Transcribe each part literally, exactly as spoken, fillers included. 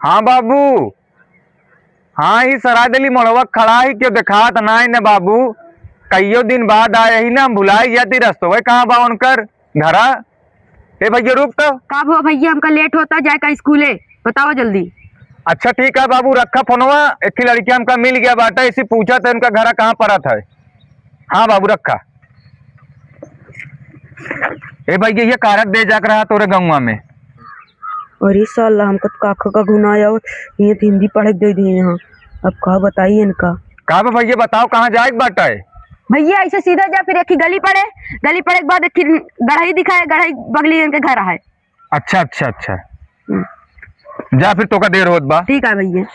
हाँ बाबू, हाँ, ई सराय देली मोड़वा खड़ा ही, क्यों देखात नाई न बाबू? कइयो दिन बाद आए ही ना, हम भुलाई जाती रस्तवे कहाँ बा उनकर घरा। ए भइया रुक तो। का भवा भइया, हमका लेट होता जाए का स्कूले, बतावा जल्दी। अच्छा ठीक है बाबू, रखा फोनवा, एक ठे लड़किया हमका मिल गया बाटे, इसी पूछा तो इनका घरा कहाँ परत है। हाँ बाबू रखा। ए भइया, ये कारक दे जाक रहा तोरे गौवा में। अरे साला, हमका तो काखा का घुनाय आवत, ये तो हिंदी पढ़े के दे दिए यहाँ। अब का बताई इनका? का बा भइया, बताओ कहाँ जाए के बाटे? भइया ऐसे सीधा जा, फिर एक ही गली पड़े, गली पड़े के बाद एक ही गढ़ई दिखाए, गढ़ई बगली इनके घर है। अच्छा, अच्छा, अच्छा। हम्म। जा फिर, तोका देर होत बा। ठीक है भइया।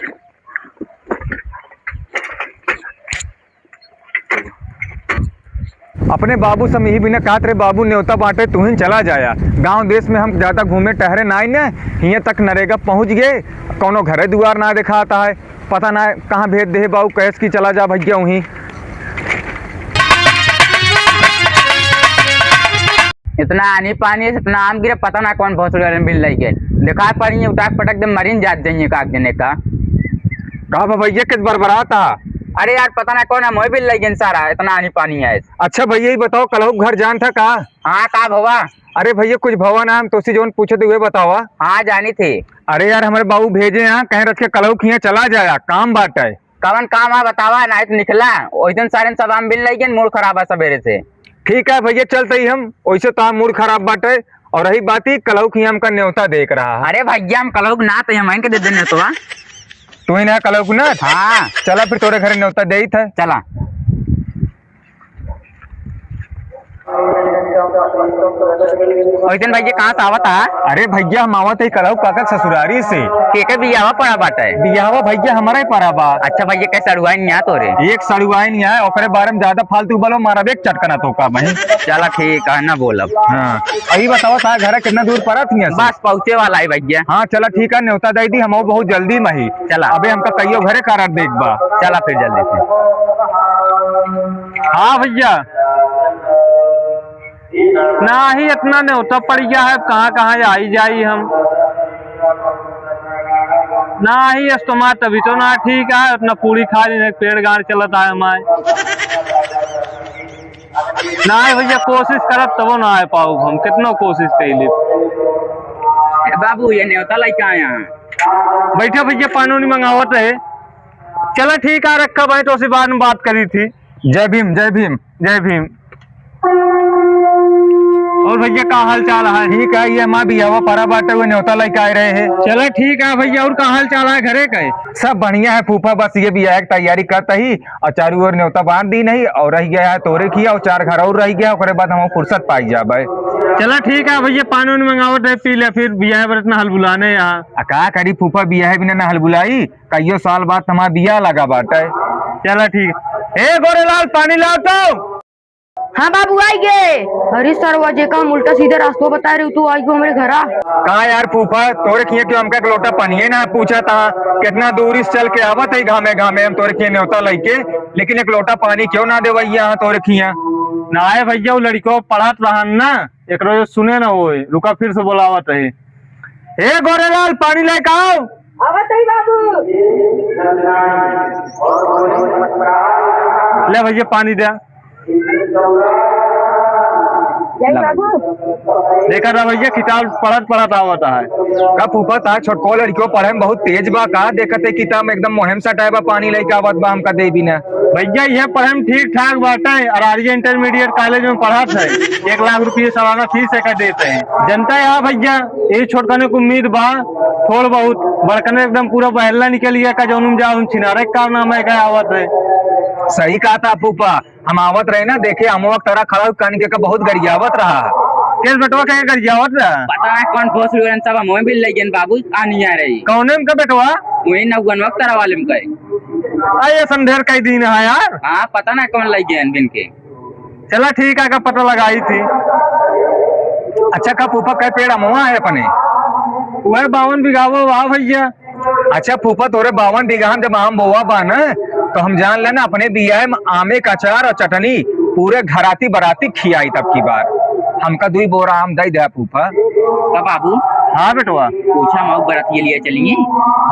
अपने बाबू से हम यही बिना कहत रहे, "बाबू, नेवता बाटे, तू ही चला जाया। गांव देश में हम ज्यादा घूमे टहरे नाई न, हियां तक नरेगा पहुंच गए, कौनो घरे दुआर ना देखाता है, पता ना कहाँ भेज दे बाबू, कैस की चला जा भइया वहीं।" इतना आनी पानी है, इतना आम गिरे, पता ना कौन भोसड़ी वाले बिल लई गए। देखा पड़ी है, उटाक पटक दे, मरीन जात जाइए का जने का। का बा भइया, किस बरबरात आ? अरे यार, पता ना कौन है, मोए बिल लई गए सारा, इतना आनी पानी है। अच्छा भइया, ये बताओ, कलहू घर जान था का? हाँ, का भवा? अरे भइया, कुछ भवा ना, हम तोसी जौन पूछे थे, वे बतावा। हाँ, जानी थी। अरे यार, हमारे बाबू भेजे यहाँ, कहे रथ के कलहू खिया चला जाया, काम बाटे। कवन काम है बतावा, नाहीं तो निकला। ओइसन सारे सब आम बिन लइगेन, मूड खराब है सबेरे से। ठीक है भइया, चलत ही हम, ओइसे तो मूड खराब बाटे। और रही बात ही, कलहू की हमका नेवता देक रहा है। अरे भइया, हम कलहू के नात है, हम इनके दे दे नेवतवा। तू ही ना कलहू के नात? हाँ। चला फिर तोरे घरे नेवता देइत है। चला। ओइसन भइया, कहाँ से आवत हा? अरे भइया, हम आवत है कलहू काका के ससुरारी से। केके बियाहवा पड़ा बाटे? बियाहवा भइया, हमारा ही पड़ा बा। अच्छा भइया, कैसे अड़ुआइन यहाँ तोरे? एक सड़ुआइन यहाँ, ओकरे बारे में ज्यादा फालतू बोलो, मारा एक चटकना तो का बहिन। चला ठीक है, ना बोलब। हाँ, अही बतावा, सारा घर कितना दूर पड़ा थी यहाँ से? बस पहुँचे वाला है भइया। हाँ, चला ठीक है, नेवता दे दी, हम बहुत जल्दी में ही। चला। अबे हमका कहियो घरे कारड देख बा। चला फिर जल्दी से। हाँ भइया, ना ही इतना नेवता पड़ गया है, कहाँ कहाँ आई जाई हम। ना ही अस्तमा तबीयतो ना ठीक है, इतना पूरी खा लेने पेट गाड़ चलत है हमारे। ना है भइया, कोशिश करब तबो ना आए पाउब हम, कितनो कोशिश कइली। ए बाबू, ये नेवता लइका आया है। बैठा भइया, पानी उनी मंगावत रहे। चला ठीक है, रखा भाई, तो उसी बाद में बात करी थी। जय भीम, जय भीम। जय भीम। और भइया, का हाल चाल है? ठीक है, ये हमार बियाहवा परा बाटे, हुए नेवता लइका आए रहे हैं। चला ठीक है भइया, और का हाल चाल है घरे का? सब बढ़िया है फूफा, बस ये बियाह की तैयारी करता ही और चारों ओर नेवता बांध दी नहीं, और रह गया है तोरे खिया और चार घर और रह गया, ओकरे बाद हम फुर्सत पाई जाबे। चला ठीक है भइया, पानी उनी मंगावत है, पी ले, फिर बियाह बर इतना हलबुलाने यहाँ। आ का करी फूफा, बियाह बिना ना हलबुलाई, कइयो साल बाद हमार बियाह लगा बाटे। चला ठीक। ए गोरेलाल, पानी लाओ तो। हाँ बाबू, आई गे। अरे सरवा, जेका हम उल्टा सीधा रास्तो बताए रहे, तू आई गो हमरे घरा। का यार फूफा, तोरे खिया क्यों हमका एक लोटा पानिये ना पूछा था? कितना दूर से चल के आवत है घामे घामे हम तोरे खिया नेवता लइके, लेकिन एक लोटा पानी क्यों ना देवैया हाँ तोरे खिया? ना है भइया, वो लड़को पढ़त रहन ना, एकरो जो सुने ना होए, रुका फिर से बोलावत है। ए गोरेलाल, पानी लेके आओ। आवत है बाबू। ले भइया, पानी दे। यही बाबू। देखा था भइया, किताब पढ़त पढ़त आवत है। का फूफा, तार छोटको लड़कियों पढ़े में बहुत तेज बा का? देखत है किताब में एकदम मोहेम सटाए बा, पानी लेके आवत बा हमका दे बिना। भइया, ये पढ़े में ठीक ठाक बाटे, और आर्य इंटरमीडिएट कॉलेज में पढ़त है, एक लाख रुपये सालाना फीस एका देत है। जनता है भइया, यही छोटकने को उम्मीद बा, थोड़ बहुत, बड़कने एकदम पूरा बहल्ला निकल गया का, जौन में जाओ, उन छिनारे के कारनामा एका आवत है। सही कहा था फूफा, हम आवत रहे ना, देखे हम वक्त तोरा खड़ा होके कान के का बहुत गरियावत रहा। केस बेटवा कहे गरियावत रहा? पता ना कौन भोसड़ी वालन सब हमें भी ले गए बाबू, आ नहीं आ रही। कौने में का बेटवा? वही नौगन वक्त तरा वाले में कहे। आ, ये संधेर कई दिन है यार। हाँ, पता ना कौन ले गए बिन के। चला ठीक है, का पता लगाई थी। अच्छा, का फूफा कै पेड़ अमवा है अपने? वह बावन बिघावा वाह भइया। अच्छा फूफा, तोरे बावन बीघा में जब आम बोआ बा न, तो हम जान लेना अपने बियाह में आमे का अचार और चटनी पूरे घराती बराती खियाई तब की बार। हमका दुई बोरा आम दे दे फूफा। का बाबू? हाँ बेटवा। पूछा, हम बरातिया लिया चलिए।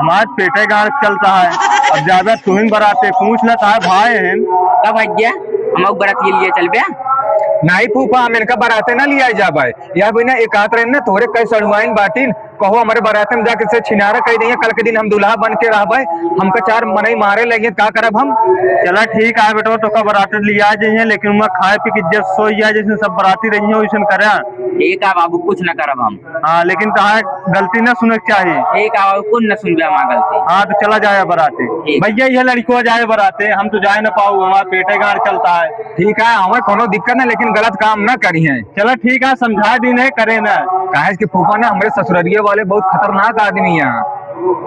हमार पेटे गाड़ चलता है, अब ज्यादा तुहिन बराते पूछ लेता है भाई हैं। का भैया, हम बरातिया लिया चलबे? नहीं फूफा, हम इनका बराते ना लिया जाबे। या बिना एक हाथ रहे ना, तोरे कई सड़ुआइन बाटिन, कहो हमरे बराते में जाके से छिनारा कह दिए, कल के दिन हम दूल्हा बन के रहबे, हमका चार मनई मारे लगे, का करब हम? चला ठीक है बेटवा, तोका बराते लिया जाइए, लेकिन मैं खाए पी के जब सो जाए, जैसे सब बराती रही हो, वैसे करा। ठीक है बाबू, कुछ ना करब हम। हाँ, लेकिन तहार गलती ना सुने के चाही। ठीक है बाबू, कुछ ना सुनबे हमार गलती। हाँ, तो चला जाए बराते। ठीक। भैया, ये लड़को जाए बराते, हम तो जाए ना पाऊ, हमार पेटे गाड़ चलता है। ठीक है, हमें कोनो दिक्कत ना, लेकिन गलत काम ना करिहे। चला ठीक है, समझा दीन है, करे ना। काहे कि फूफा ना, हमरे ससुररिया वाले बहुत खतरनाक आदमी हैं।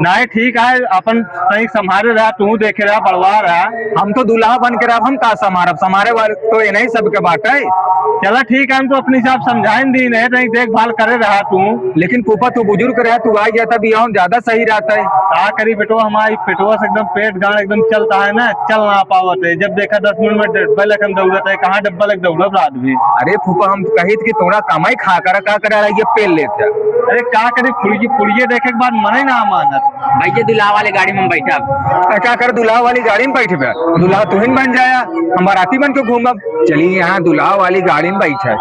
नहीं, ठीक है, अपन सही संभारे रहा, तू देखे रहा, बड़वा रहा। हम तो दूल्हा बन के रहा, हम का संभारब? संभारे वाले तो ये नहीं सबके बाटे। चला ठीक है, हम तो अपने हिसाब समझाइन दीन है, नहीं देखभाल करे रहा तू। लेकिन फूफा, तू बुजुर्ग रहा, तू आ गया था बियाह में, ज्यादा सही रहता है। का करी बेटवा, हमारी पेटवा से एकदम पेट गाड़ एकदम चलता है ना, चल ना पावत है। जब देखा दस मिनट में डब्बा लेखन दौड़त है, कहाँ डब्बा लेके दौड़ब रात भी? अरे फूफा, हम कहित कि तोरा कमाई खा कर, का करे ये पेल लेत है। अरे का करी, फुड़िए, फुड़िए देखे के बाद मने ना मानत। भैया, दूल्हा वाले गाड़ी में हम बैठब। अरे का कर, दूल्हा वाली गाड़ी में बैठबे? दूल्हा तुहिन बन जाया, हम बाराती बन के घूमब। चलिए यहाँ दूल्हा वाली गाड़ी में बैठे।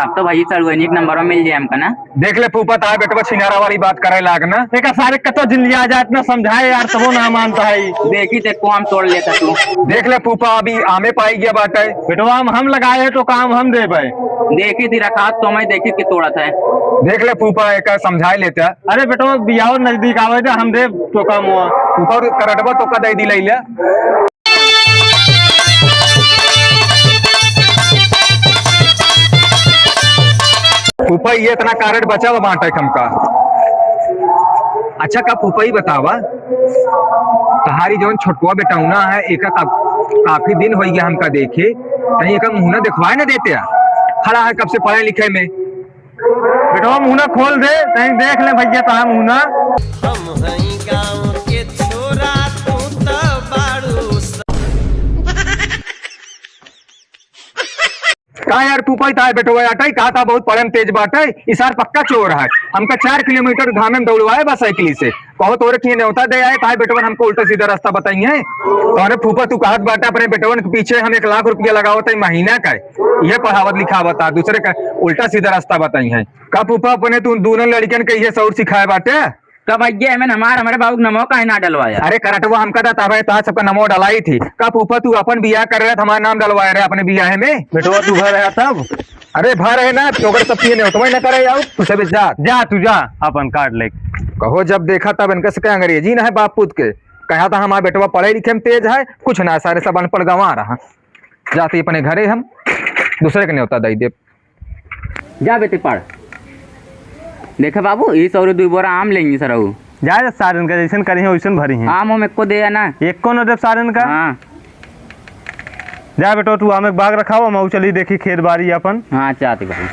तब तो भैया सड़ुआइन एक नंबर में मिल जाए हमका ना। देख ले फूफा, तार बेटवा छिनारा वाली बात करे लाग ना। एक सारे कतो जिन लिया जाए, इतना समझाए यार, तबो ना मानता है। देखी ते को हम तोड़ लेता तू। देख ले फूफा, अभी आमे पाई गया बाटे। बेटवा, हम, हम लगाए हैं तो काम हम देबे। देखी थी रखा तो मैं देखी के तोड़त है। देख ले फूफा, एक समझाए लेता। अरे बेटवा, बियाह नजदीक आवे दे, हम देब तो काम हुआ। फूफा करटवा तो का दे दी ले। फूफा, ये इतना कारड बचा बा बाँटे हमका। अच्छा, का फूफा, ई बतावा, तहारी जौन छोटवा बेटौना है, एका का, काफी दिन होइ गया हमका देखे, कहीं एका मुँह ना देखवाए ना देते आ? खड़ा है कब से पढ़े लिखे में। बेटवा, मुँह ना खोल दे, कहीं देख ले भैया तहार मुँह ना। हम हई गाँव के छोरा, तू त बाड़ू स- का यार, तू कोई तार बेटवा अटई, कहा था बहुत पढ़े में तेज बाटे, ई सार पक्का चोर है। हमका चार किलोमीटर घामे में दौड़वाए बा साइकिल से। कहो तोरे किहे नेवता दे आए, तार बेटवन हमको उल्टा सीधा रास्ता बताई है। तो अरे फूफा, तू कहत बाटे अपने बेटवन के पीछे हम एक लाख रुपया लगावत है महीना का, ये पढ़ावत लिखावत है, दूसरे का उल्टा सीधा रास्ता बताई है। का फूफा, अपने तू दूनों लड़कन के ये सौर सिखाए बाटे? का भैया, एमन हमार, हमरे बाबू के नमो काहे ना डलवाया? अरे करटवा हमका दा, तबे तोहार सबका नमो डलाई थी। का फूफा, तू अपन बियाह करे रहे, हमार नाम डलवाए रहे अपने बियाह में? बेटवा, तू घर आया तब? अरे भर है ना, तो अगर सब पिए नहीं हो, तो मैं ना करे आऊ, तू सब जा। जा, तू जा, अपन कार्ड लेके। कहो, जब देखा तब इनका से कहे अंग्रेजी ना है बाप पूत के। कहा था हमार बेटवा पढ़े लिखे में तेज है, कुछ ना, सारे सब अनपढ़ गंवार हैं। जाते अपने घरे हम, दूसरे के नेवता दई देब। जा बेटे पढ़। देखा बाबू, ई सौरे दुई बोरा आम लेंगी सरऊ। जा, जा सारन का जैसन करी है वैसन भरी है। आम हम एको दे ना। एको न देब सारन का। हाँ। जा बेटो, तू आम एक बाग रखाओ, हम चली देखी खेत बाड़ी अपन। हाँ, चाहती भाई।